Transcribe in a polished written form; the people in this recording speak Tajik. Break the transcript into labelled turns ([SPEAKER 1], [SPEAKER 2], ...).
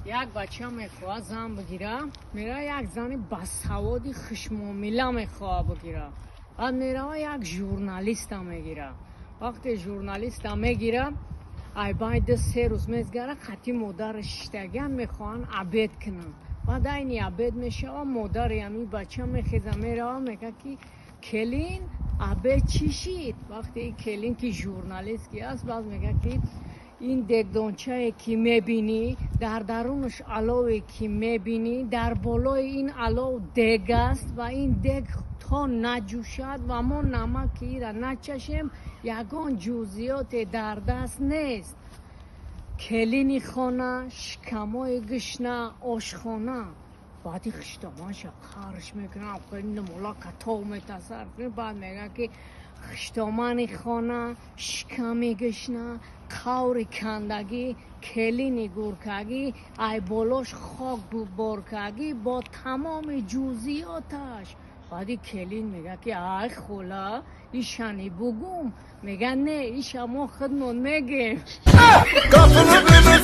[SPEAKER 1] Як бача мехоҳад зан бигира, мера, як зани басаводи хушмуомила мехоҳад бигира. Баъд мерава, як журналиста мегира. Вақте журналиста мегира, ай байди 3 рӯз мезгара, хати модараш шиштагиан, мехоҳанд обед кунанд. Баъд айни обед мешава, модари ҳамин бача мехеза, мерава, мега ки: «Келин, обед чӣ шид?» Вақте ин келин, ки журналист ки аст, баъд мега ки: «Ин дегдончае ки мебинӣ, дар дарунаш алове ки мебинӣ, дар болои ин алов дег аст ва ин дег то наҷӯшад ва мо намаки ира начашем, ягон ҷузъиёте дар даст нест». Келини хона, шикамои гушна, ошхона. Баъди хиштоманша қарш мекунам, мола катов метасар. Баъд мегӯяд ки: «Хиштомани хона, шиками гушна, қаври кандагӣ, келини гуркагӣ, ай болош хок боркагӣ бо тамоми ҷузъиёташ». Баъди келин мега ки: «Ай хола, ишани бугум?» Мега: «Не, иша мо худмон мегем».
[SPEAKER 2] Кафеле.